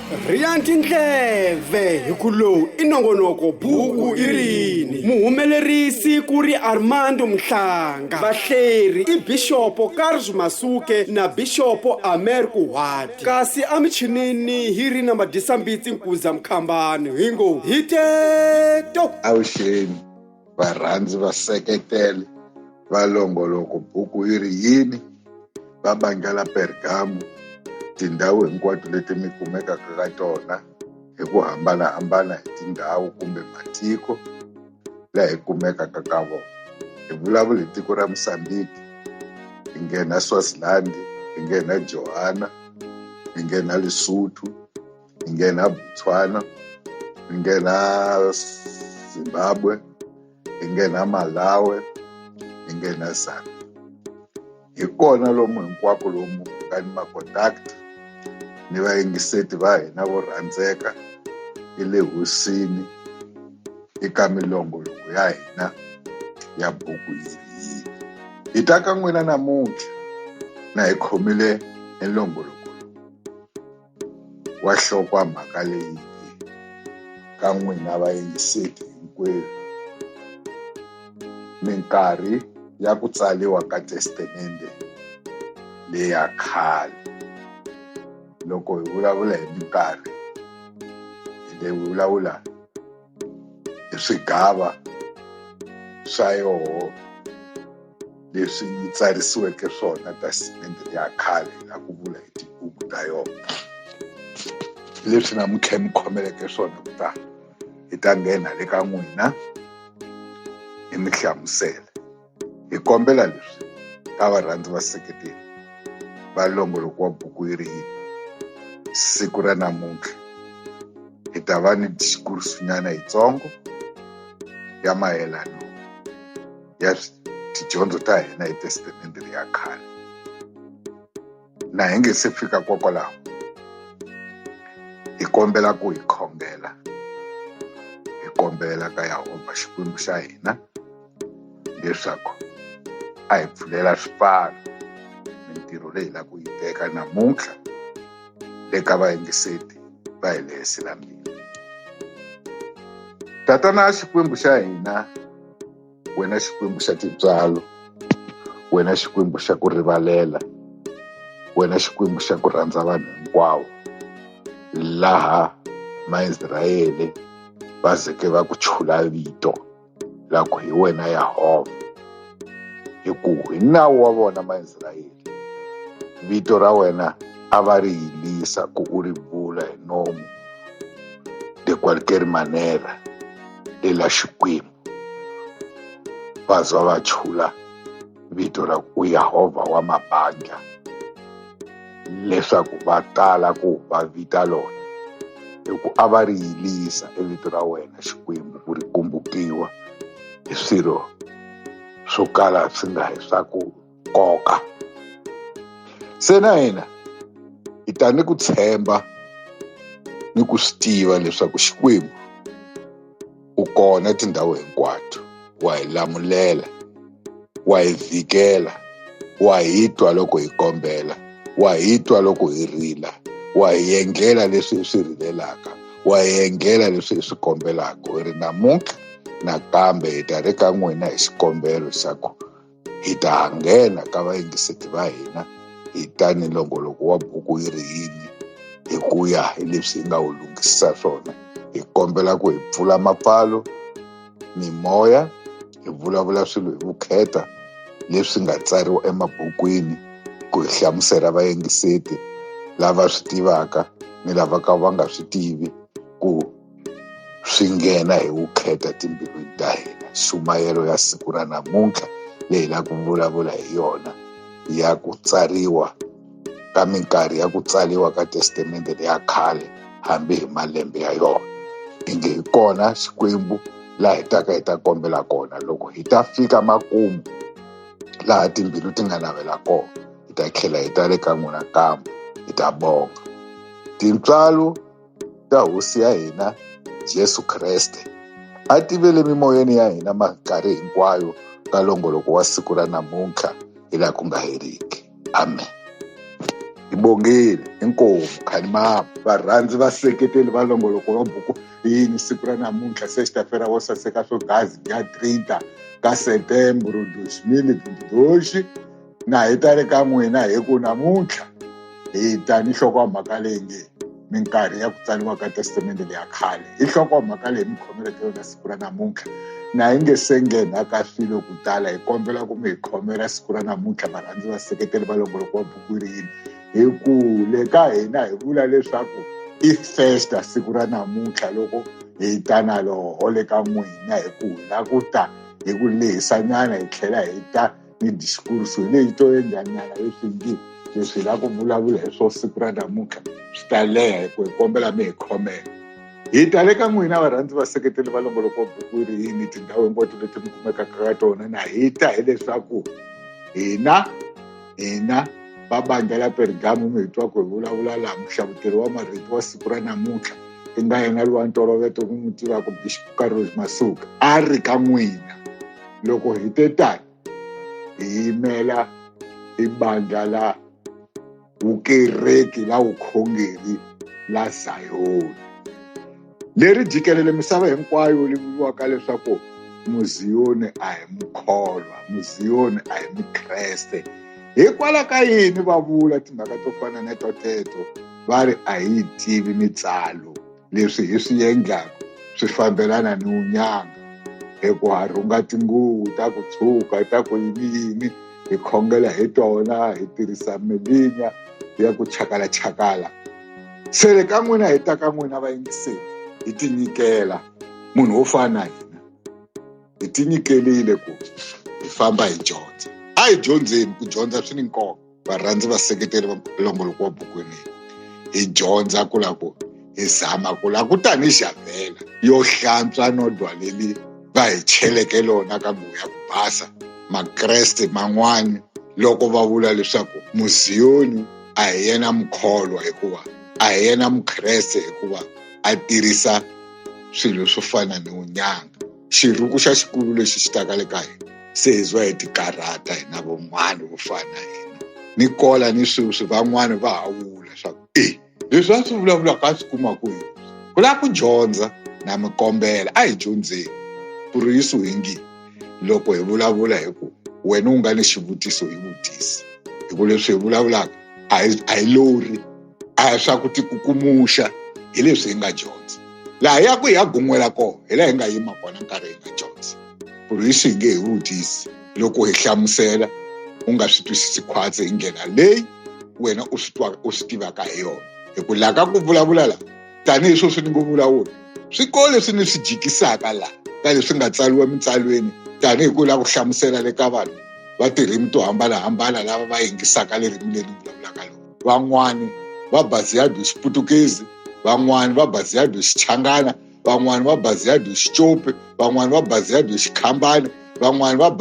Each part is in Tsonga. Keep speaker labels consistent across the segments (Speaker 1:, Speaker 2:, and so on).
Speaker 1: Rhiya tindleve hi ku lowu i nongonoko buku i rini muhumelerisi ku ri Armando Mhlanga vahleri i Bixopo Carlos Masuke na Bixopo Amer Kuhwati kasi emichinini hi ri na Madisambitsi Nkuza Mkhambani hi ngo hi teto.
Speaker 2: Avuxeni varhandzi vaseketeli va longoloko buku yi ri yini va bandla la Pergamo tindhawu hinkwato leti mi kumekaka ka tona hi ku hambanahambana hi tindhawu kumbe matiko laha hi kumekaka ka vona hi vulavula hi tiko ra Mozambique hi nghena Swaziland hi nghena Johanna hi nghena Lesotho hi nghena Botswana hi nghena Zimbabwe hi nghena Malawi hi nghena Zambia hi kona lomu hinkwako lomu nga ni macontact ni vayingiseti va hina vo rhandzeka i le hosini eka milongoloko ya hina ya buku yi ri yini hi ta ka n'wina namuntlha na hi khomile enlongoloko lowu wa nhlokomhaka leyi ka n'wina vayingiseti hinkwenu minkarhi ya ku tsariwa ka testamente leya khale loko hi vulavula hi minkarhi hi le vulavula hi swigava swa yoho leswi yi tsarisiweke swona testamente ya khale la ku vula hi tibuku ta yona leswi namuntlha mi khomeleke swona ku ta hi ta nghena le ka n'wina hi mi hlamusela hi kombela leswi ka varhandzi va seketeli va longoloko wa buku yi ri yini siku ra namuntlha hi ta va ni diskursunyana yitsongo ya mayelano ya tidyondzo ta hina hi testamente ya khale na hi nge se fika kokwalaho hi kombela ku hi khongela hi kombela ka Yehovha Xikwembu xa hina leswaku a hi pfulela swipfalo mintirho leyi hi lava ku yi teka namuntlha le ka vayingiseti va hi lehisela mbilu tatana Xikwembu xa hina wena Xikwembu xa tintswalo wena Xikwembu xa ku rivalela wena Xikwembu xa ku rhandza vanhu hinkwavo laha Maisrayele va zeke va ku chula vito la ku hi wena Yehovha hi ku hi nawu wa vona Maisrayele vito ra wena a va ri yilisa ku u ri vula hi nomu de qualquer manera lela Xikwembu va za va chula vito ra ku Yehovha wa mabandla leswaku va tala ku va vita lona hi ku a va ri yilisa e vito ra wena Xikwembu ku ri kumbukiwa hi swilo swo kala swi nga hi swa ku nkoka se na hina hi ta ni ku tshemba ni ku swi tiva leswaku Xikwembu u kona tindhawu hinkwato wa hi lamulela wa hi vhikela wa hi twa loko hi kombela wa hi twa loko hi rila wa hi endlela leswi hi swi rilelaka wa hi endlela leswi hi swi kombelaka hi ri namuntlha nakambe hi ta ri ka n'wina hi xikombelo xa ku hi ta nghena ka vayingiseti va hina hi ta ni longoloko wa buku yi ri yini hi ku ya hi leswi hi nga wu lunghisisa swona hi kombela ku hi pfula mapfalo mimoya hi vulavula swilo hi vukheta leswi nga tsariwa emabukwini ku hi hlamusela vayingiseti lava swi tivaka ni lava ka va nga swi tivi ku swi nghena hi vukheta timbilwini ta hina xumayelo ya siku ra namuntlha leyi la ku vulavula hi yona ya ku tsariwa ka minkarhi ya ku tsariwa ka testamente ya khale hambi hi malembe ya yona inge hi kona Xikwembu laha hi taka hi ta kombela kona loko hi ta fika makumu laha timbilu ti nga navela kona hi ta tlhela hi ta le ka n'wina kambe hi ta bonga tintswalo ta hosi ya hina Jesu Kreste a tivele mimoyeni ya hina minkarhi hinkwayo ka longoloko wa siku ra namuntlha hi laha ku nga heriki amen. Hi bongile inkomu khanimama varhandzi vaseketeli va longoloko wa buku yini siku ra namuntlha sexta-feira wo saseka swo gazi ya 30 ka setembro 2022 na hi ta le ka n'wina hi ku namuntlha hi ta ni nhlokomhaka leyi nge minkarhi ya ku tsariwa ka testamente leya khale. I nhlokomhaka leyi mi khomeleke yona siku ra namuntlha na hi nge se nghena ka swilo ku tala, hi kombela ku mi hi khomela siku ra namuntlha varhandzi vaseketeli va longoloko wa buku ri yini, hi ku le ka hina hi vula leswaku i festa siku ra namuntlha loko hi ta na loho le ka n'wina, hi ku hi la ku ta hi ku lehisanyana hi tlhela hi ta ni discourse leyi to endlanyana leswi nge leswi hi la ku vulavula hi swo siku ra namuntlha swi ta leha, hi ku hi kombela mi hi khomela. Hi ta le ka n'wina varhandzi vaseketeli va longoloko wa buku ri yini tindhawu hinkwato leti mi kumekaka ka tona, na hi ta hileswaku hina va bandla la Pergamo mi hi twa ku hi vulavula laha muhlavuteri wa marito wa siku ra namuntlha i nga yena luwa ntoloveta ku n'wi tivaka Bishop Carlos Masuka a ri ka n'wina. Loko hi te tani hi yimela i bandla la vukereki la vukhongeri la Zion leri jikelele misava hinkwayo li vuriwaka leswaku muziyoni a hi mukholwa, muziyoni a hi mukreste. Hikwalaho ka yini va vula timhaka to fana na toteto va ri a hi yi tivi mitsalo, leswi hi swi endlaka swi fambelana ni unyanga, hi ku ha rhunga tinguvu ta ku tshuka ta ku yini yini, hi khongela hi tona, hi tirhisa milinya ya ku chakalachakala. Se le ka n'wina hi ta ka n'wina vayingiseri hi tinyikela munhu wo fana na hina, hi tinyikelile ku hi famba hi dyondza. A hi dyondzeni, ku dyondza swi ni nkoka. Varhandzi vaseketeri va longoloko wa buku leyi, hi dyondza ku la ku hi zama ku la ku tani xavela yo hlantswa no dwa leli va hi cheleke lona ka nguvu ya ku basa. Makreste man'wani loko va vula leswaku muziyoni a hi yena mukholwa hikuva a hi yena mukreste hikuva a tirhisa swilo swo fana ni unyanga. Xiruku xa xikulu lexi xi taka le ka hina se hi zwa hi tikarhata hina van'wani vo fana na hina ni kola ni sweswi van'wani va ha vula leswaku leswi a swi vulavulaka a swi kuma kwihi. Ku lava ku dyondza na mi kombela a hi dyondzeni ku ri yisu hi ngi loko hi vulavula hi ku wena u nga ni xivutiso hi vutisi, hi ku leswi hi vulavulaka a hi lori, a hi swa ku tikukumuxa, hi leswi hi nga dyondza. Laha ya ku hi ya gun'wela kona hi laha hi nga yima kona nkarhi hi nga dyondza. Ku ri swi nge hi vutisi loko hi hlamusela u nga swi twisisi khwatsi hi ndlela leyi wena u swi twaka u swi tivaka hi yona, hi ku laha ka ku vulavula la tanihi sweswi ni ngo vulavula swikolo leswi ni swi jikisaka laha ka leswi nga tsariwa emitsalweni tanihi ku lava ku hlamusela le ka vanhu va tirimi to hambanahambana lava va yingisaka ririmi leri vulavulaka lona. Van'wani va baziyadu hi Xiputukezi, van'wani va baziyadu hi Xichangana, van'wani va baziyadu hi Xicopi, van'wani va baziyadu hi Xikhambani, van'wani va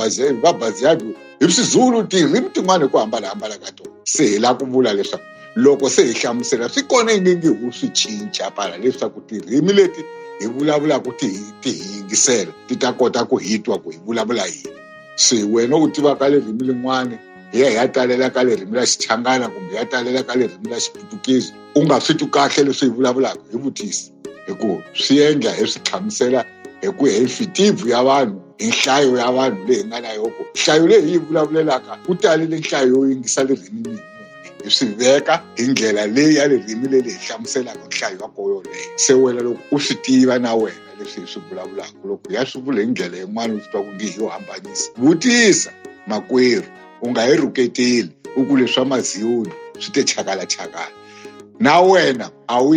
Speaker 2: baziyadu hi Swizulu, tirimi tin'wani hi ku hambanahambana ka tona. Se hi lava ku vula leswaku loko se hi hlamusela swi kona yi nge nge hu swi cinca pala leswaku tirimi leti hi vulavulaka ti hi yingisela ti ta kota ku hi twa ku hi vulavula yini. Se wena u tivaka ririmi lin'wani hi ya hi ya talela ka ririmi ra Xichangana kumbe ya talela ka ririmi ra Xiputukezi u nga swi twi kahle leswi hi vulavulaka, hi vutisi, hi ku swi endla hi swi hlamusela hi ku hi fitivu ya vanhu, hi nhlayo ya vanhu leyi hi nga na yona, ku nhlayo leyi hi yi vulavulelaka ku talele nhlayo yo yingisa ririmi muni, hi swi veka hi ndlela leyi ya ririmi leri hi hlamuselaka nhlayo ya kona yoleyo. Se wena loko u swi tiva na wena leswi hi swi vulavulaka, loko ya swi vula hi ndlela yin'wana u swi twa ku nge hi yo hambanisa, vutisa makwerhu, u nga hi rhuketeli u ku leswa maziyoni swi te chakalachakala. Na wena a wu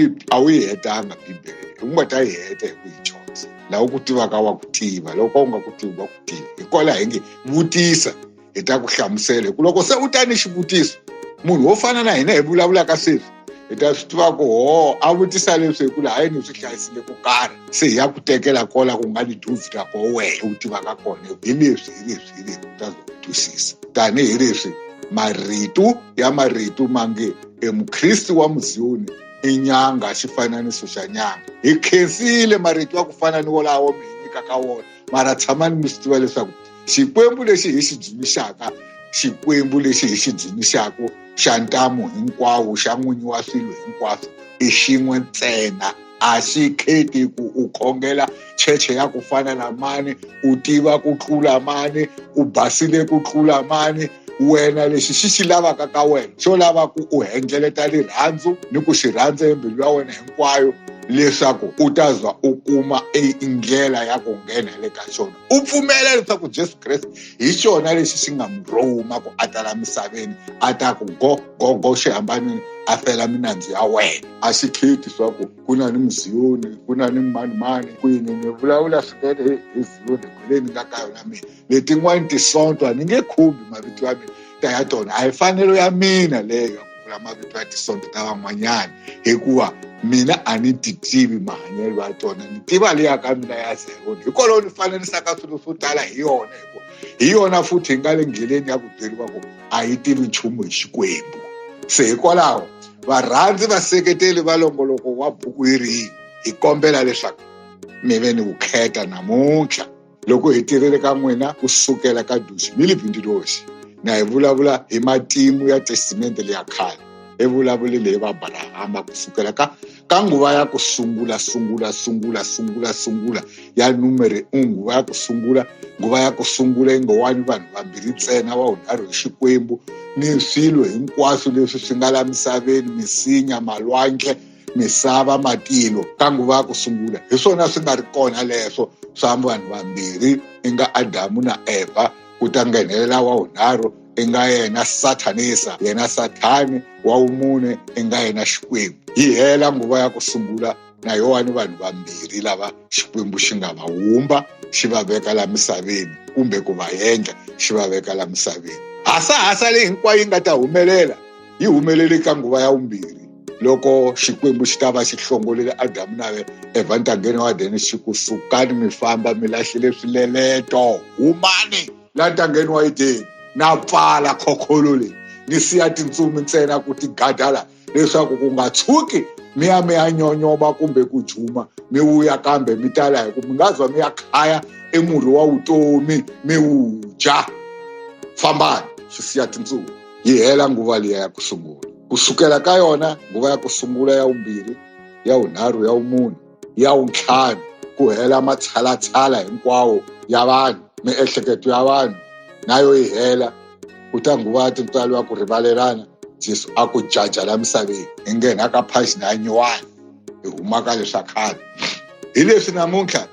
Speaker 2: yi hetanga Bibele, u nga ta yi heta hi ku yi dyondza. Laha u ku tivaka wa ku tiva, loko u nga ku tivi wa ku tiva. Hikwalaho hi nge vutisa hi ta ku hlamusela, hi ku loko se u ta ni xivutiso munhu wo fana na hina hi vulavulaka sweswi hi ta swi tiva ku ho a vutisa leswi hi ku laha yini swi hlayisile ku karhi, se hi ya ku tekela kola ku nga ni duvula ko wena u tivaka kona hi leswi hi leswi hi leswi u ta twisisa. Tanihi leswi marito ya marito ma nge emukriste wa muziyoni i nyanga, xifananiso xa nyanga. Hi khensile marito ya ku fana ni wolawo mi hi nyikaka wona, mara tshamani mi swi tiva leswaku Xikwembu lexi hi xi dzunixaka Xikwembu lexi hi xi dzunixaka xa ntamu hinkwawo, xa n'winyi wa swilo hinkwaswo, i xin'we ntsena. A xi kheti ku u khongela cheche ya ku fana na mani, u tiva ku tlula mani, u basile ku tlula mani. Wena lexi xi xi lavaka ka wena xo lava ku u hendleleta rirhandzu ni ku xi rhandza hi mbilu ya wena hinkwayo, leswaku u ta za u kuma ndlela ya ku nghena le ka xona. U pfumela leswaku Jesu Kreste hi xona lexi xi nga mu rhuma ku a ta la misaveni, a ta ku go go go xihambanweni, a fela minandzu ya wena. A xi kheti swa ku ku na ni muziyoni, ku na ni manimani, kwini ni vulavula swinene hi Ziyoni hi leyi ni nga ka yona mina. Letin'wani tisonto a ni nge khumbi mavito ya mina ta ya tona, a hi fanelo ya mina leyo ya ku vula mavito ya tisonto ta van'wanyana, hikuva mina a ni ti tivi mahanyelo ya tona, ni tiva leya ka mina ya Ziyoni. Hikwalaho ni fanerisaka swilo swo tala hi yona, hikuva hi yona futhi hi nga le ndleleni ya ku byeriwa ku a yi tivi nchumu hi Xikwembu. Se hikwalaho varhandzi vaseketeli va longoloko wa buku yi ri hi kombela leswaku mi ve ni vukheta namuntlha loko hi tirhele ka n'wina kusukela ka 2022 na hi vulavula hi matimu ya testamente leya khale. Hi vulavulile hi va Abrahama kusukela ka nguva ya ku sungula sungula sungula sungula sungula ya numero 1, nguva ya ku sungula, nguva ya ku sungula yi ngo wani vanhu vambirhi ntsena, wa vunharhu hi Xikwembu, ni swilo hinkwaswo leswi swi nga la misaveni, misinya, malwandle, misava, matilo, ka nguva ya ku sungula. Hi swona swi nga ri kona leswo swa vanhu vambirhi, i nga Adamu na Eva, ku ta nghenelela wa vunharhu i nga yena Sathanisa, yena Sathani, wa vumune i nga yena Xikwembu. Yi hela nguva ya ku sungula na yowani vanhu vambirhi lava Xikwembu xi nga va wumba xi va veka la misaveni, kumbe ku va endla xi va veka la misaveni. Hasahasa leyi hinkwayo yi nga ta humelela yi humelele ka nguva ya vumbirhi, loko Xikwembu xi ta va xi hlongolele Adamu na Eva ntangeni wa Edeni, xi ku sukani mi famba mi lahlile swileleto, humani la ntangeni wa Edeni, na pfala khokholo leyi, ni siya tintsumi ntsena ku ti gadala leswaku ku nga tshuki mi ya mi ya nyonyoba kumbe ku juma mi vuya kambe mi tala, hi ku mi nga za mi ya khaya emurhi wa vutomi mi wu dya. Fambani, swi siya tintsumi. Yi hela nguva liya ya ku sungula. Kusukela ka yona nguva ya ku sungula, ya vumbirhi, ya vunharhu, ya vumune, ya vuntlhanu, ku hela matshalatshala hinkwawo ya vanhu, miehleketo ya vanhu na yo yi hela. Ku ta nguva ya tintswalo ya ku rivalelana, Jesu a ku jaja la misaveni, hi nghena ka phajina ya nyuwani, hi huma ka leswa khale. Hi leswi namuntlha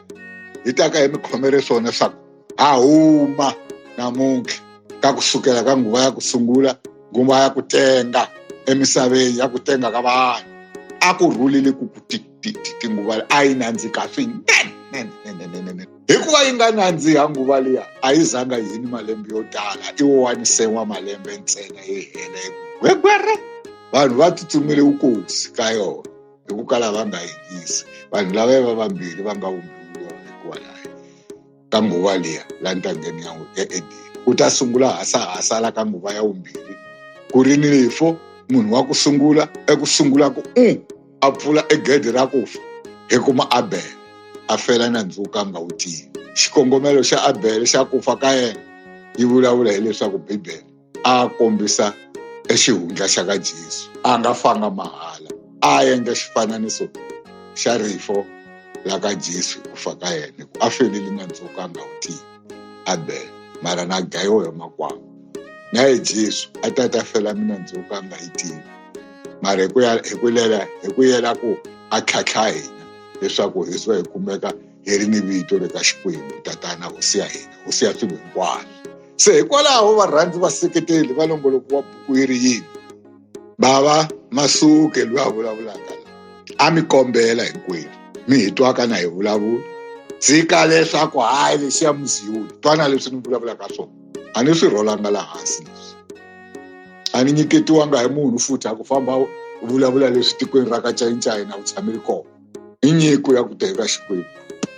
Speaker 2: hi taka hi mi khomele swona swa ku ha huma namuntlha ka kusukela ka nguva ya ku sungula, nguva ya ku tenga emisaveni, ya ku tenga ka vanhu. A ku rhulile ku ku tinguva a yi nandzika swinene, hikuva yi nga nandziha nguva liya a yi zanga yini malembe yo tala, i wowani wa malembe ntsena yi hela hi ku gwegwere. Vanhu va tsutsumile vukosi ka yona hi ku kala va nga yingisi. Vanhu lava va vambirhi va nga vumbiwa hikwalaho ka nguva liya la ntangeni ya Edeni. Ku ta sungula hasahasa la ka nguva ya vumbirhi, ku ri ni lefo munhu wa ku sungula eku sungula ku a pfula egede ra ku fa, hi kuma Abel a fela nandzu ka nga wu tivi. Xikongomelo xa Abel xa ku fa ka yena yi vulavula hileswaku Bibele a kombisa exihundla xa ka Jesu, a nga fanga mahala, a endla xifananiso xa rifo la ka Jesu ku fa ka yena, ku a felile nandzu ka nga wu tivi Abel, mara na gayiwa hi makwavo. Na ye Jesu a ta ta fela minandzu ka nga yi tivi, mara hi ku ya hi ku lela hi ku yela ku a tlhatlha hina leswaku hi zuva hi kumeka hi ri ni vito le ka Xikwembu Tatana, Hosi ya hina, Hosi ya swilo hinkwaswo. Se hikwalaho varhandzi vaseketeli va longoloko wa buku yi ri yini, bava Masuke loyi a vulavulaka a mi kombela hinkwenu mi hi twaka na hi vulavula, tshika leswaku hayi lexiya muziyoni, twana leswi ni vulavulaka swona, a ni swi rholanga la hansi leswi, a ni nyiketiwanga hi munhu futhi a ku famba u vulavula leswi tikweni ra ka Cayicayi na u tshamile kona. I nyiko ya ku teka Xikwembu,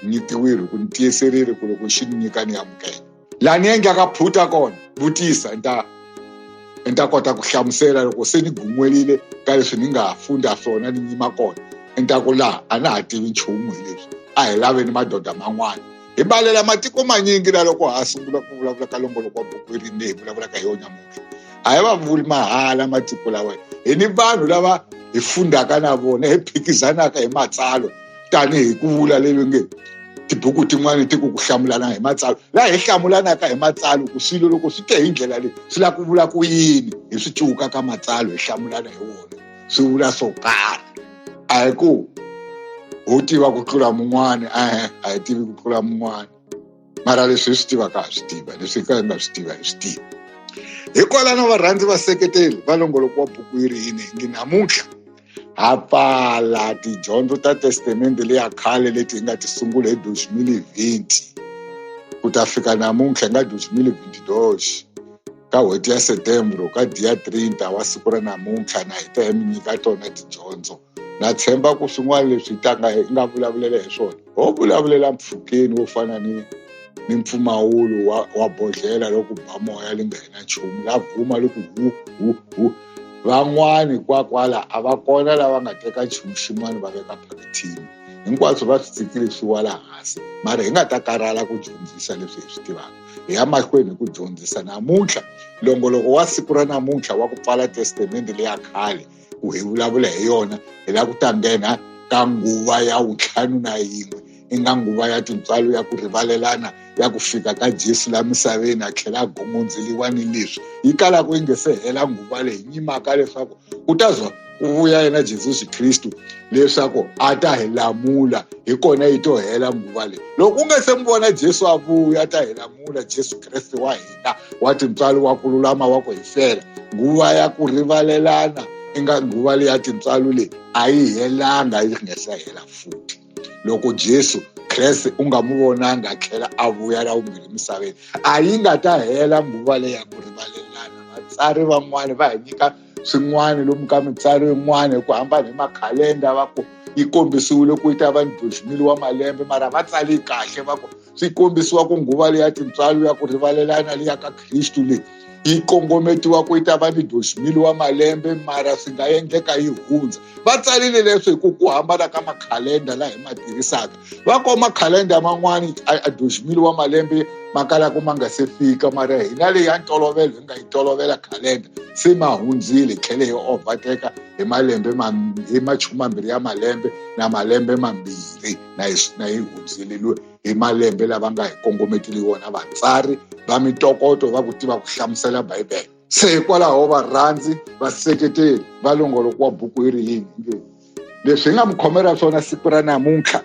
Speaker 2: nyikiwile ku ni tiyiserile ku loko xi ni nyika ni amukela. Laha ni endlaka phuta kona, vutisa ni ta kota ku hlamusela loko se ni gun'werile ka leswi ni nga funda swona ni nyima kona, ni ta ku laha a na ha tivi nchumu hi leswi, a hi laveni madoda man'wana. Hi balela matiko manyingi la loko ha sungula ku vulavula ka longoloko wa buku rini leyi hi vulavulaka hi yona nyamuntlha. A hi va vuli mahala matiko lawa, hi ni vanhu lava hi fundaka na vona, hi phikizanaka hi matsalo, tanihi ku vula leyi nge tibuku tin'wani ti ku ku hlamulana hi matsalo, laha hi hlamulanaka hi matsalo ku swilo loko swi te hi ndlela leyi swi lava ku vula ku yini, hi swi cuka ka matsalo hi hlamulana hi wona, swi vula swo karhi. A hi ku ho tiva ku tlula mun'wani, a hi tivi ku tlula mun'wani, mara leswi hi swi tivaka ha swi tiva, leswi hi ka hi nga swi tiva hi swi tiva. Hikwalano varhandzi vaseketeli va longoloko wa buku yi ri yini, ngi namuntlha ha pfala tidyondzo ta testamente leya khale leti hi nga ti sungula hi 2020 ku ta fika namuntlha hi nga 2022 ka n'hweti ya Setembro ka dia 30 wa siku ra namuntlha, na hi ta hi mi nyika tona tidyondzo. Na tshemba ku swin'wana leswi hi nga vulavulela hi swona, ho vulavulela mpfhukeni wo fana ni mpfumawulo wa bodlhela loko ba moya li nga hina nchumu, la vuma li ku hu hu hu. Van'wani kwakwala a va kona lava nga teka nchumu xin'wana va veka phakithini, hinkwaswo va swi tshikile swi wala hansi, mara hi nga ta karhala ku dyondzisa leswi hi swi tivaka. Hi ya mahlweni hi ku dyondzisa namuntlha. Longoloko wa siku ra namuntlha wa ku pfala testamente leya khale ku hi vulavula hi yona, hi lava ku ta nghena ka nguva ya 51, i nga nguva ya tintswalo ya ku rivalelana, ya ku fika ka Jesu la misaveni a tlhela a gongondzeliwa ni leswi yi kalaka yi nge se hela nguva leyi nyimaka leswaku ku ta za ku vuya yena Jesu Kristu leswaku a ta hi lamula, hi kona yi to hela nguva leyi. Loko u nga se mi vona Jesu a vuya ta hi lamula, Jesu Kreste wa hina wa tintswalo wa ku lulama wa ku hi fela, nguva ya ku rivalelana i nga nguva leyi ya tintswalo leyi a yi helanga, yi nga se hela futhi. Loko Jesu Kreste u nga mu vonanga a tlhela a vuya la vumbirhi misaveni, a yi nga ta hela nguva leyi ya ku rivalelana. Vatsari van'wani va hi nyika swin'wana lomu ka mitsalo yin'wana hi ku hambana hi makhalenda, va ku yi kombisiwile ku yi ta va ni 2000 wa malembe, mara va tsali kahle va ku swi kombisiwa ku nguva leyi ya tintswalo ya ku rivalelana leyi ya ka Kristu leyi yi kongometiwa ku yi ta va ni 2000 wa malembe, mara swi nga endleka yi hundza. Va tsalile leswi hi ku hambana ka makhalenda laha hi ma tirhisaka. Va ko makhalenda man'wani a 2000 wa malembe ma kalaka ma nga se fika, mara hina leyi ya ntolovelo hi nga yi tolovela khalenda se ma hundzile, tlhele hi overteka hi malembe hi machumu mambirhi ya malembe na malembe mambirhi na yi hundzile hi malembe lava nga hi kongometile wona vatsari va mitokoto va ku tiva ku hlamusela Bibele. Se hikwalaho varhandzi vaseketeli va longoloko wa buku yi ri yini nge leswi hi nga mi khomela swona siku ra namuntlha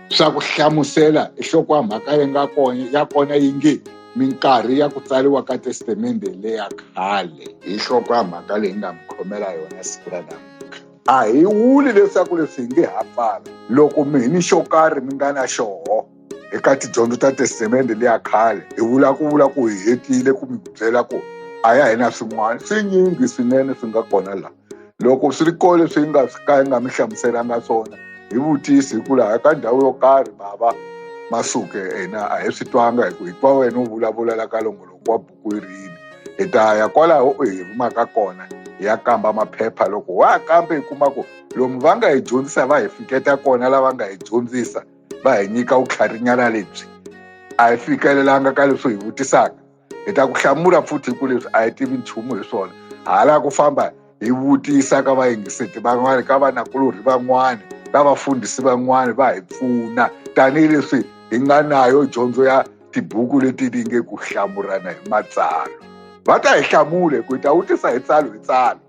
Speaker 2: swa ku hlamusela nhloko ya mhaka yi nga kona ya kona yi nge minkarhi ya ku tsariwa ka testamente leya khale, hi nhloko ya mhaka leyi nga mi khomela yona siku ra namuntlha. A hi vuli leswaku leswi hi nge ha pfala loko mi hi ni xo karhi mi nga na xoho eka tidyondzo ta testamente leya khale, hi vula ku vula ku hi hetile ku mi byela ku a ya hina swin'wana swinyingi swinene swi nga kona laha. Loko swi ri kona leswi nga swi ka nga mi hlamuselanga swona, hi vutisi hi ku laha ka ndhawu yo karhi bava Masuke hina a hi swi twanga hi ku hi twa wena u vulavula la ka longoloko wa buku yi ri yini, hi ta ya kwalaho u hi humaka kona hi ya kamba maphepha. Loko wa kambe hi kuma ku lomu va nga hi dyondzisa va hi fiketa kona, lava nga hi dyondzisa va hi nyika vutlharinyana lebyi a hi fikelelanga ka leswi hi vutisaka, hi ta ku hlamula futhi hi ku leswi a hi tivi nchumu hi swona. Hala ku famba hi vutisa ka vayingiseti van'wani, ka vanakulorhi van'wani, ka vafundhisi van'wani va hi pfuna, tanihileswi hi nga nayo dyondzo ya tibuku leti ti nge ku hlamurana hi matsalo. Va ta hi hlamula hi ku hi ta vutisa hi tsalo hi tsalo,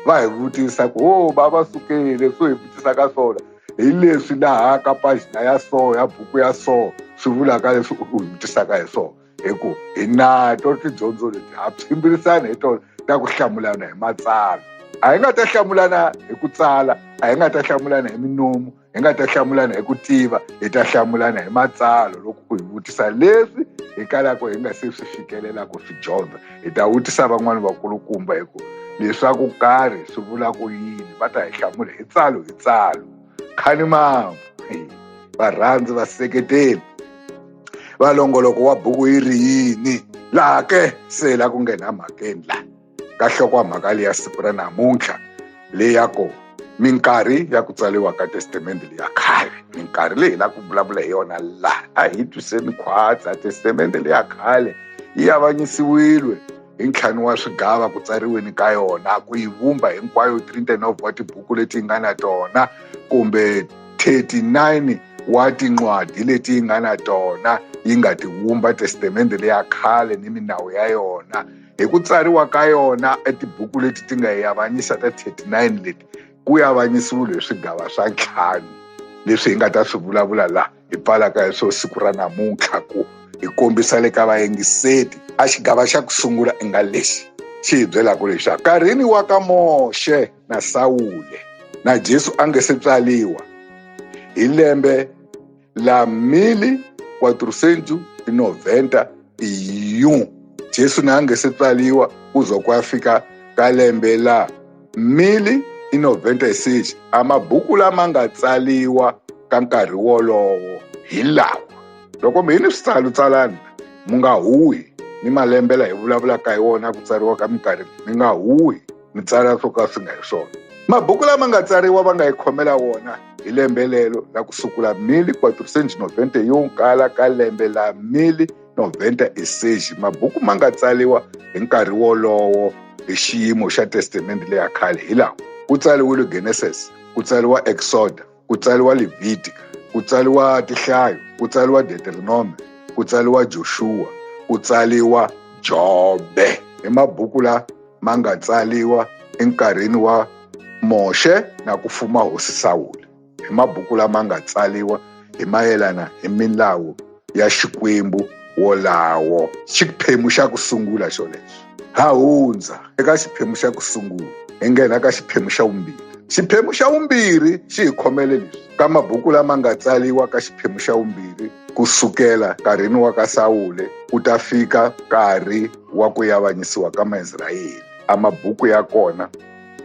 Speaker 2: va hi vutisa ku ho va va sukile leswi hi vutisaka swona hi leswi laha ka pagina ya so ya buku ya so swi vulaka leswi u hi vutisaka hi swona, hi ku hi nato tidyondzo leti ha tshwimbirisana hi tona ta ku hlamulana hi matsalo. A hi nga ta hlamulana hi ku tsala, a hi nga ta hlamulana hi minomu, hi nga ta hlamulana hi ku tiva, hi ta hlamulana hi matsalo. Loko u hi vutisa leswi hi kalaka hi nga se swi fikelela ku swi dyondza, hi ta vutisa van'wani vakulukumba hi ku leswaku karhi swi vula ku yini, va ta hi hlamula hi tsalo hi tsalo. Khani mambo varhandzi vaseketeli va longoloko wa buku yi ri yini, laha ke se la ku nghena mhakeni la ka nhloko ya mhaka leya siku ra namuntlha leya ko Minkarhi ya ku tsariwa ka testamente leya khale, minkarhi leyi hi lava ku vulavula hi yona laha, a hi twiseni khwatsa. Testamente leya khale yi avanyisiwile hi ntlhanu wa swigava ku tsariweni ka yona, ku yi vumba hinkwayo 39 wa tibuku leti yi nga na tona kumbe 39 wa tin'wadi leti yi nga na tona, yi nga ti vumba testamente leya khale ni minawu ya yona. Hi ku tsariwa ka yona etibuku leti ti nga yi avanyisa ta 39 leti, ku avanyisiwile hi swigava swa ntlhanu leswi hi nga ta swi vulavula laha hi pfalaka hi swo siku ra namuntlha, ku hi kombisa le ka vayingiseti. A xigava xa ku sungula i nga lexi xi hi byelaka leswaku nkarhini wa ka Moxe na Sawule na Jesu a nge se tswaliwa, hi lembe la 1491 Jesu na a nge se tswaliwa ku za ku ya fika ka lembe la 1096. A mabuku lama nga tsaliwa ka nkarhi wolowo hi lawa. Loko mi hi ni switsalo tsalani, mi nga huhi ni malembe la hi vulavulaka hi wona ku tsariwa ka minkarhi, mi nga huhi mi tsala swo ka swi nga hi swona. Mabuku lama nga tsariwa va nga hi khomela wona hi lembe lelo la ku sukula 1491 kala ka lembe la 1096. Mabuku ma nga tsariwa hi nkarhi wolowo hi xiyimo xa testamente leya khale hi lawa: ku tsariwile Genesis, ku tsariwa Exoda, ku tsariwa Levitica, ku tsariwa Tihlayo, ku tsariwa Deuteronomy, ku tsariwa Joshua, ku tsariwa Jobe. Hi mabuku la ma nga tsariwa enkarhini wa Moxe na ku fuma hosi Sawule. Hi mabuku lama nga tsariwa hi mayelana hi milawu ya Xikwembu wolawo. Xiphemu xa ku sungula xolexo. Ha hundza eka xiphemu xa ku sungula, hi nghena ka xiphemu xa vumbirhi. Xiphemu xa vumbirhi xi hi khomele leswi ka mabuku lama nga tsariwa ka xiphemu xa vumbirhi ku sukela nkarhini wa ka Sawule ku ta fika nkarhi wa ku yavanyisiwa ka Maisrayele. A mabuku ya kona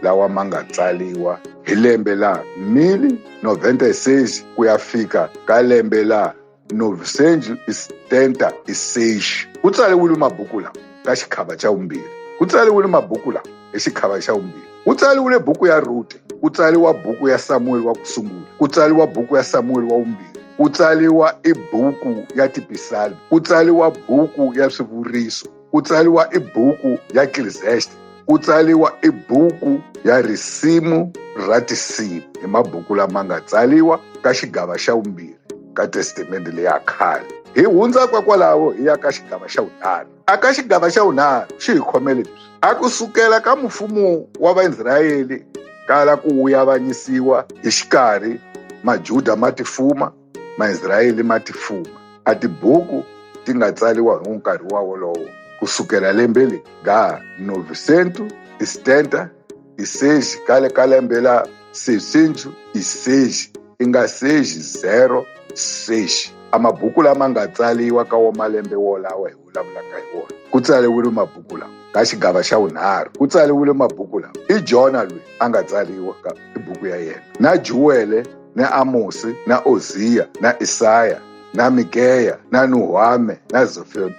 Speaker 2: lawa ma nga tsariwa hi lembe la 1096 ku ya fika ka lembe la 976. Ku tsariwile mabuku lawa ka xikhava xa vumbirhi. Ku tsariwile mabuku lawa hi xikhava xa vumbirhi. Ku tsariwile buku ya Rute, ku tsariwa buku ya Samuel wa ku sungula, ku tsariwa buku ya Samuel wa vumbirhi, ku tsariwa i buku ya Tipisalmi, ku tsariwa buku ya Swivuriso, ku tsariwa i buku ya Ecclesiastes, ku tsariwa i buku ya Risimu ra Tinsimu. Hi mabuku lama nga tsariwa ka xigava xa vumbirhi ka testamente leya khale. Hi hundza kwakwalaho hi ya ka xigava xa vunharhu. A ka xigava xa vunharhu xi hi khomele leswi: a ku sukela ka mfumo wa Vaisrayele kala ku wu yavanyisiwa hi xikarhi, Majuda ma tifuma, Maisrayele ma tifuma. A tibuku ti nga tsariwa hi nkarhi wa wolowo ku sukela lembe leri ga 976 kale ka lembe la 606, i nga 606. A mabuku lama nga tsariwa ka wo malembe wolawa hi vulavulaka hi wona, ku tsariwile mabuku lawa ka xigava xa vunharhu. Ku tsariwile mabuku lawa i Jona loyi a nga tsariwa ka buku ya yena, na Juwele, na Amosi, na Oziya, na Isaya, na Mikeya, na Nuhame,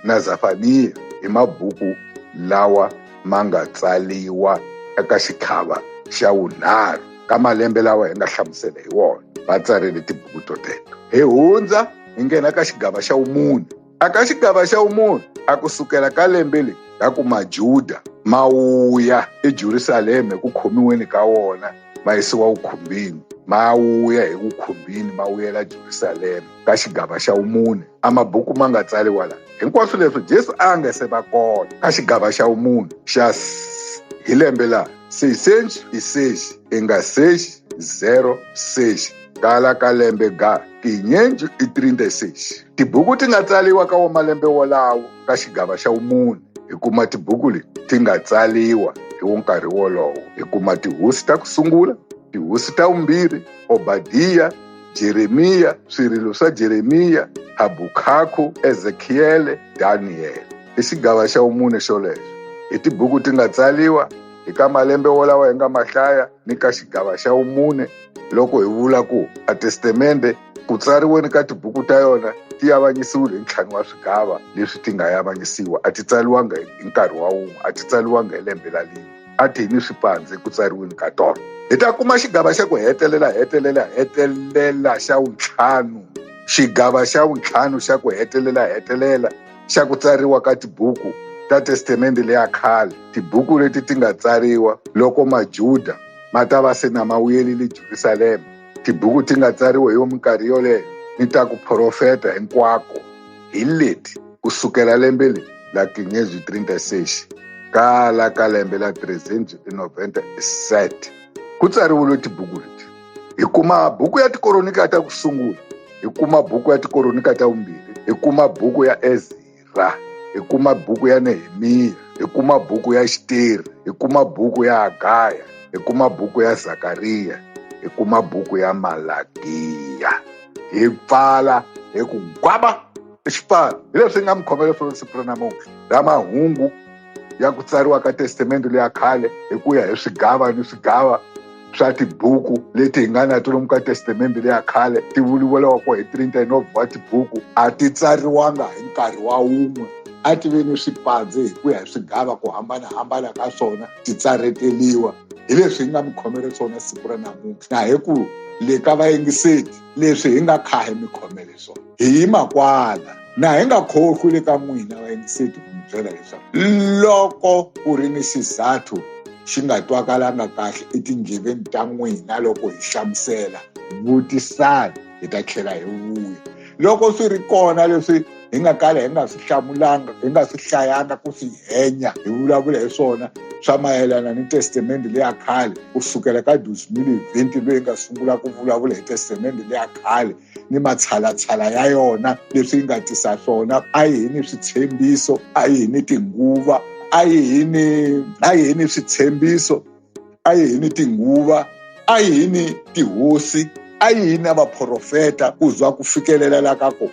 Speaker 2: na Zafaniya. Hi mabuku lawa ma nga tsariwa eka xikhava xa vunharhu ka malembe lawa hi nga hlamusela hi wona, va tsarile tibuku to teto. Hi hundza hi nghena ka xigava xa vumune. A ka xigava xa vumune, a ku sukela ka lembe leri ka ku Majuda ma wuya eJerusalema ku khomiweni ka wona ma yisiwa vukhumbini, ma wuya hi vukhumbini ma wuyela Jerusalema ka xigava xa vumune. A mabuku ma nga tsariwa laha hinkwaswo leswi Jesu a nga se va kona ka xigava xa vumune xa hi lembe la 606, i nga 606 kala ka lembe ga 536. Tibuku ti nga tsariwa ka wo malembe wolawo ka xigava xa vumune. Hi kuma tibuku leti ti nga tsariwa hi wo nkarhi wolowo. Hi kuma tihosi ta ku sungula, tihosi ta vumbirhi, Obadiya, Jeremiya, swirilo swa Jeremiya, Habakhuku, Ezekiele, Daniele. I xigava xa vumune xolexo. Hi tibuku ti nga tsariwa hi ka malembe wolawa hi nga mahlaya ni ka xigava xa vumune. Loko hi vula ku a testamente ku tsariweni ka tibuku ta yona ti avanyisiwile hi ntlhanu wa swigava leswi ti nga avanyisiwa, a ti tsariwanga hi nkarhi wa wun'we, a ti tsariwanga hi lembe la lin'we, a ti hi ni swipandze ku tsariweni ka tona. Hi ta kuma xigava xa ku hetelela hetelela hetelela xa vuntlhanu, xigava xa vuntlhanu xa ku hetelela hetelela xa ku tsariwa ka tibuku ta Testamente leya khale, tibuku leti ti nga tsariwa loko Majuda ma ta va se na ma vuyelile Jerusalema, tibuku ti nga tsariwa hi yo minkarhi yoleyo ni ta ku profeta hinkwako hi leti kusukela lembe leri la 536 kala ka lembe la 397 ku tsariwile tibuku leti. Hi kuma buku ya Tikoronika ta ku sungula, hi kuma buku ya Tikoronika ta vumbirhi, hi kuma buku ya Ezra, hi kuma buku ya Nehemiya, hi kuma buku ya Xiteri, hi kuma buku ya Hagaya, hi kuma buku ya Zakariya, hi kuma buku ya Malakiya. Hi pfala hi ku gwaba xipfalo hi leswi nga mi khomela swona siku ra namuntlha ra mahungu ya ku tsariwa ka Testamente leya khale hi ku ya hi swigava ni swigava swa tibuku leti hi nga na to lomu ka Testamente leya khale ti vuliwelaka hi 39 wa tibuku a ti tsariwanga hi nkarhi wa wun'we, a ti ve ni swipandze hi ku ya hi swigava ku hambanahambana ka swona ti tsareteliwa. Hi leswi hi nga mi khomele swona siku ra namuntlha, na hi ku le ka vayingiseti leswi hi nga kha hi mi khomele swona hi makwala, na hi nga khohlwi le ka n'wina vayingiseti ku mi byela leswaku loko ku ri ni xizathu xi nga twakalanga kahle etindleveni ta n'wina loko hi hlamusela, vutisani, hi ta tlhela hi vuya. Loko swi ri kona leswi hi nga kala hi nga swi hlamulanga, hi nga swi hlayanga ku swi henya, hi vulavula hi swona swa mayelana ni Testamente leya khale kusukela ka 2020 loyi nga sungula ku vulavula hi Testamente leya khale ni matshalatshala ya yona, leswi yi nga tisa swona, a yi hi ni switshembiso, a yi hi ni tinguva, a yi hi ni switshembiso, a yi hi ni tinguva, a yi hi ni tihosi, a yi hi na vaprofeta ku za ku fikelela la ka ku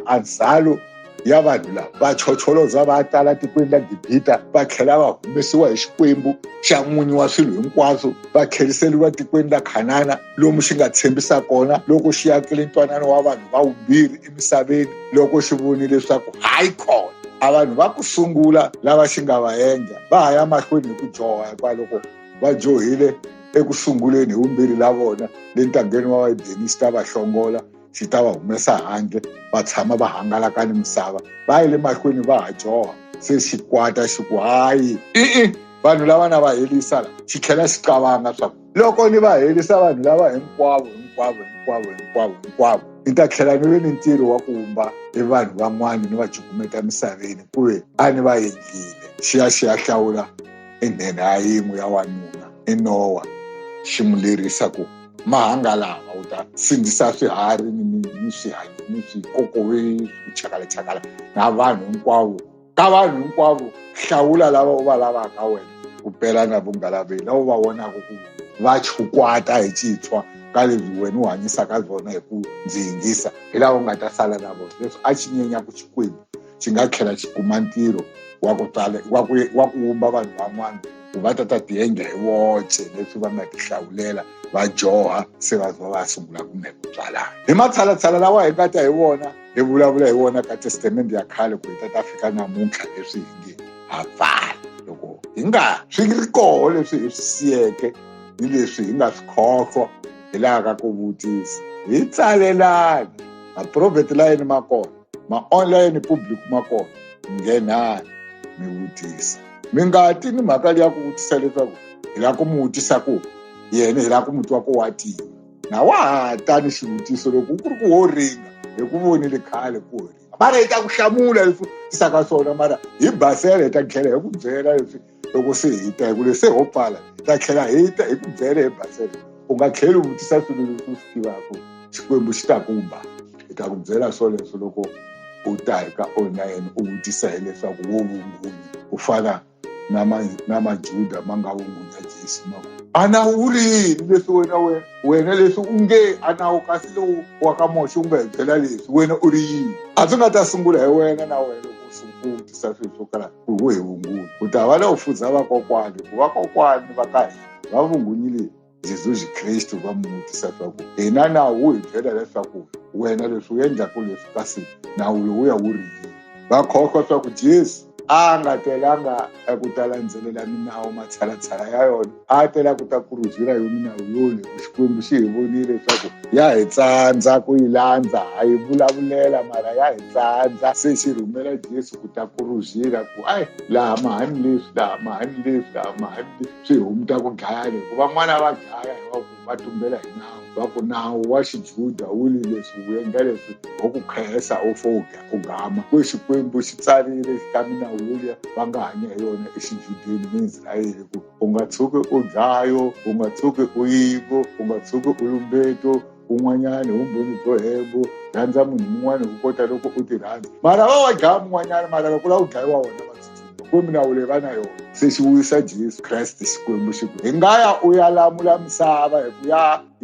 Speaker 2: anzalo ya vanhu lava va chocholoza va tala tikweni la Gibita, va tlhela va humesiwa hi Xikwembu xa n'winyi wa swilo hinkwaswo, va tlheriseriwa tikweni la Kanana lomu xi nga tshembisa kona loko xi akile ntwanano wa vanhu va vumbirhi emisaveni, loko xi vonile leswaku hayi kona a vanhu va ku sungula lava xi nga va endla va ha ya mahlweni hi ku dyoha, hikwalaho va dyohile eku sunguleni hi vumbirhi la vona le ntangeni wa Vaedeni, xi ta va hlongola, xi ta va humesa handle, va tshama va hangalaka ni misava, va yile mahlweni va ha dyoha. Se xi kwata xi ku hayi i vanhu lava na va herisa la, xi tlhela xi qavanga swa ku loko ni va herisa vanhu lava hinkwavo hinkwavo hinkwavo hinkwavo hinkwavo, ni ta tlhela ni ve ni ntirho wa ku vumba hi vanhu van'wana ni va cukumeta misaveni ku ve a ni va endlile. Xi ya xi ya hlawula enhena ya yin'we ya wanuna i Nowa, xi n'wi lerisa ku mahangalava u ta sindzisa swiharhi ni swihanyi ni swikokovi ku chakalachakala na vanhu hinkwavo, ka vanhu hinkwavo hlawula lava u va lavaka wena ku pela na vungalaveli lava u va vonaka ku va chukwata hi citshwa ka leswi wena u hanyisaka byona hi ku ndzi yingisa, hi lava u nga ta sala na vona. Leswi a xi nyenyaku Xikwembu xi nga tlhela xi kuma ntirho wa ku tsala wa ku vumba vanhu van'wana ku va ta ta tiendla hi voce leswi va nga tihlawulela, va dyoha se va va sungula ku me ku tswalana. Hi matshalatshala lawa hi nga ta hi vona hi vulavula hi wona ka Testamente ya khale ku hi ta ta fika namuntlha leswi hi nge ha pfala loko hi nga swi ri koho leswi hi swi siyeke ni leswi hi nga swi khohlwa, hi laha ka ku vutisa hi tsalelani ma-private line ma kona, ma-online public ma kona, nghenani mi vutisa. Mi nga ti ni mhaka liya ku vutisa leswaku hi lava ku mu vutisa ku yena hi lava ku mu twa ku wa tiva, na wa ha ta ni xivutiso loko ku ri ku wo ringa hi ku vonile khale ku wo ringa, mara hi ta ku hlamula leswi tisaka swona, mara hi basela hi ta tlhela hi ku byela leswi loko se hi ta hi ku leswi se ho pfala hi ta tlhela hi ta hi ku byela hi basela. U nga tlheli u vutisa swilo leswi u swi tivaka, Xikwembu xi ta ku ba. Hi ta ku byela swoleswo loko u ta hi ka online u vutisa hileswaku wo vungunya ku fana na Majuda ma nga vungunya Jesu ma ku a nawu wu ri yini leswi wena wena leswi u nge a nawu kasi lowu wa ka Moxe u nga hi byela leswi wena u ri yini. A swi nga ta sungula hi wena na wena loko u vutisa swilo swo kala ku wo hi vungunya, u ta va lowu fuza vakokwani ku vakokwani va ka hina va vungunyile Jesus Kristu, va mu vutisa swa ku hina nawu wu hi byela leswaku wena leswi u endlaku leswi kasi nawu lowuya wu ri yini. Va khohlwa swa ku Jesu A nga telanga eku ta landzelela minawu matshalatshala ya yona, a tela ku ta kuruzira yo minawu yole. Xikwembu xi hi vonile leswaku ya hi tsandza ku yi landza, ha yi vulavulela mara ya hi tsandza. Se xi rhumela Jesu ku ta kuruzira ku ai laha mahani leswi, laha mahani leswi, laha mahani leswi, swi humuta ku dlayana. Hikuva van'wana va dlaya hi va ku va tumbela hi nawu, va ku nawu wa Xijuda wu li leswi, wu endla leswi, ho ku khensa u fo u gama. Ku Xikwembu xi tsarile ka minawu yoliya va nga hanya hi yona eXijudeni ni Israyele ku u nga tshuki u dlayo, u nga tshuki u yivo, u nga tshuki u lumbeto un'wanyani hi vumbhoni byo hembo, rhandza munhu mun'wana hi ku kota loko u ti rhandza. Mara va wa dlaya mun'wanyana, mara loko la u dlayiwa wona va tsutsuma, ku minawu leyi va na yona. Se xi vuyisa Jesu Kreste Xikwembu xi ku hi nga ya u ya lamula misava, hi ku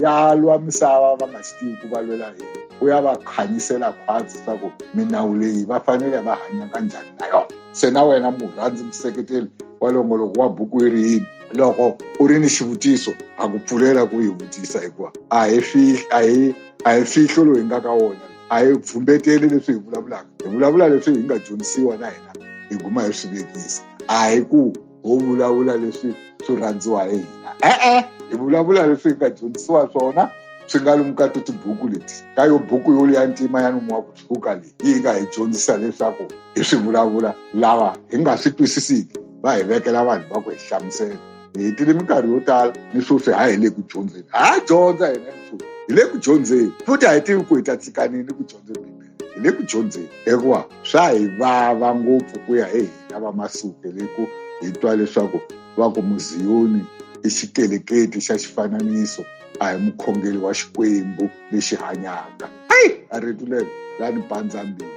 Speaker 2: ya lwa misava va nga xi tivi ku va lwela yini, u ya va khanyisela khwatsi swa ku minawu leyi va fanele va hanya kanjhani na yona. Se na wena murhandzi museketeli wa longoloko wa buku yi ri yini, loko u ri ni xivutiso ha ku pfulela ku yi vutisa, hikuva a hi fihlo lowu hi nga ka wona, a hi pfumbeteli leswi hi vulavulaka, hi vulavula leswi hi nga dyondzisiwa na hina hi guma hi swi vekisa. A hi ku ho vulavula leswi swi rhandziwa hi hina, e-e, hi vulavula leswi hi nga dyondzisiwa swona swi nga lomu ka tibuku leti, ka yo buku yo ya ntima ya nomu wa ku tshuka leyi yi nga hi dyondzisa leswaku hi swi vulavula. Lava hi nga swi twisisiki va hi vekela vanhu va ku hi hlamusela. Hi hetile minkarhi yo tala ni sweswi ha hi le ku dyondzeni, ha dyondza hina ni sweswi hi le ku dyondzeni, futhi a hi tivi ku hi ta tshika nini ku dyondza Bibele. Hi le ku dyondzeni hikuva swa hi vava ngopfu ku ya hi hina va Masuke le ku hi twa leswaku va ku Muziyoni i xikeleketi xa xifananiso, a hi mukhongeri wa Xikwembu lexi hanyaka. Ai, a rito lero la ni pandza mbilu,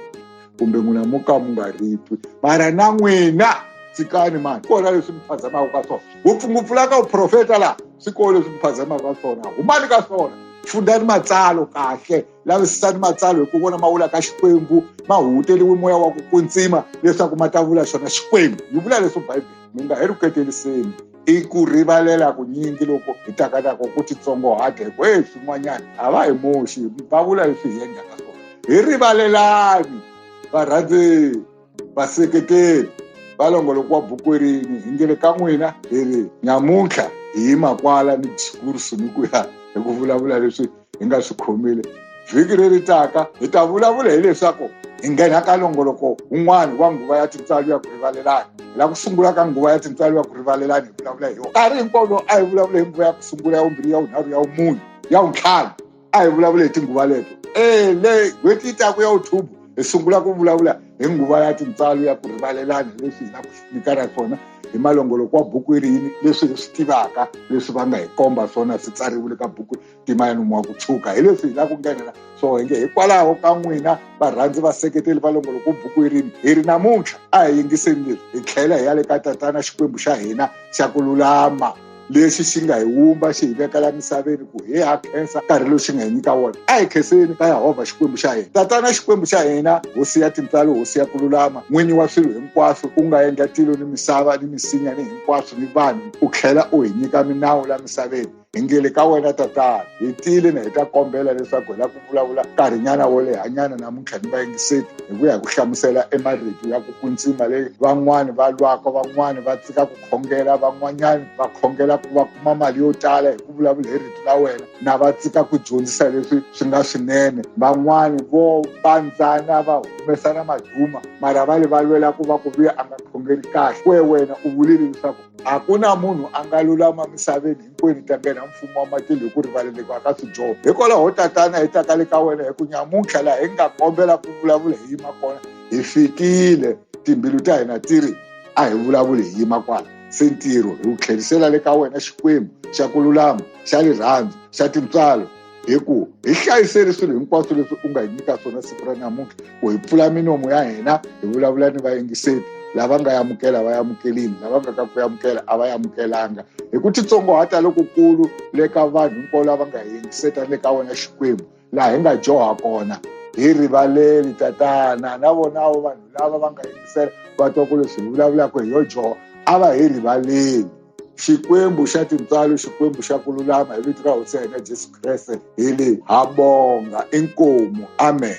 Speaker 2: kumbe n'wina mo ka mi nga ri twi, mara na n'wina tshikani mani, kona leswi mi phazamaka ka swona, ngopfungopfu la ka vuprofeta laha swi kona leswi mi phazamaka ka swona, humani ka swona, fundani matsalo kahle, lavisisani matsalo hi ku vona ma vula ka Xikwembu, ma huhuteriwe moya wa ku kwetsima leswaku ma ta vula xona Xikwembu. Yi vula leswo Bibele, mi nga hi ruketeliseni. I ku rivalela kunyingi loko hi taka nako ku titsongohata, hi ku e swin'wanyana a va hi moxi, va vula leswi hi endlaka swona. Hi rivalelani varhandzi, vaseketeli va longoloko wa buku rini, hi nge le ka n'wina hi ri nyamuntlha hi yima kwala ni discourse ni ku ya hi ku vulavula leswi hi nga swi khomile. Vhiki leri taka hi ta vulavula hileswaku hi nghena ka longoloko wun'wana wa nguva ya tintswalo ya ku rivalelana. Hi lava ku sungula ka nguva ya tintswalo ya ku rivalelana, hi vulavula hi yona. Nkarhi hinkwawo a hi vulavula hi nguva ya ku sungula, ya vumbirhi, ya vunharhu, ya vumune, ya vuntlhanu, a hi vulavula hi tinguva leto. Le n'hweti yi taka ya October hi sungula ku vulavula hi nguva ya tintswalo ya ku rivalelana, leswi hi lava ku nyikana swona hi malongoloko wa buku yi ri yini, leswi hi swi tivaka, leswi va nga hi komba swona swi tsariwile ka buku ntima ya nomu wa ku tshuka, hi leswi hi lava ku nghenela swona. Nge hikwalaho ka n'wina varhandzi vaseketeli va longoloko buku yi rini, hi ri namuntlha a hi yingiseni leswi, hi tlhela hi ya le ka Tatana Xikwembu xa hina xa ku lulama, lexi xi nga hi wumba xi hi vekela misaveni ku hi ha khensa nkarhi lowu xi nga hi nyika wona. A hi khenseni ka Yehovha Xikwembu xa hina, Tatana Xikwembu xa hina, hosi ya tintswalo, hosi ya ku lulama, n'winyi wa swilo hinkwaswo, u nga endla tilo ni misava ni misinya ni hinkwaswo ni vanhu, u tlhela u hi nyika minawu la misaveni. Hi ngele ka wena Tatana, hi tile na hi ta kombela leswaku hi lava ku vulavula nkarhinyana wo lehanyana namuntlha ni vayingiseti hi ku ya hi ku hlamusela emarito ya ku kwetsima leyi van'wani va lwaka, van'wani va tshika ku khongela, van'wanyani va khongela ku va kuma mali yo tala hi ku vulavula hi rito la wena, na va tshika ku dyondzisa leswi swi nga swinene, van'wani vo vandzana va humesana maduma, mara va le va lwela ku va ku vuya a nga khongeli kahle. Kwe wena u vulile leswaku a ku na munhu a nga lulama misaveni hinkwenu ta nghena mfumo wa matilo hi ku rivaleleka ka swidyoho. Hikwalaho Tatana hi taka le ka wena hi ku nyamuntlha laha hi nga kombela ku vulavula hi yima kona, hi fikile, timbilu ta hina ti ri a hi vulavuli hi yima kwala. Se ntirho hi wu tlherisela le ka wena Xikwembu xa ku lulama, xa rirhandzu, xa tintswalo, hi ku hi hlayiseli swilo hinkwaswo leswi u nga hi nyika swona siku ra namuntlha, ku hi pfula minomo ya hina hi vulavula ni vayingiseti lava nga amukela va amukelile, lava nga ka ku amukela a va amukelanga, hi ku titsongohata lokukulu le ka vanhu hinkwavo lava nga hi yingiseta le ka wena Xikwembu, laha hi nga dyoha kona hi rivaleli Tatana. Na vona vanhu lava va nga yingisela va twa ku leswi hi vulavulaka hi yo dyoha a va hi rivaleli. Xikwembu xa tintswalo, Xikwembu xa ku lulama, hi vito ra Hosi ya hina Jesu Kreste hi le ha bonga, inkomu, amen.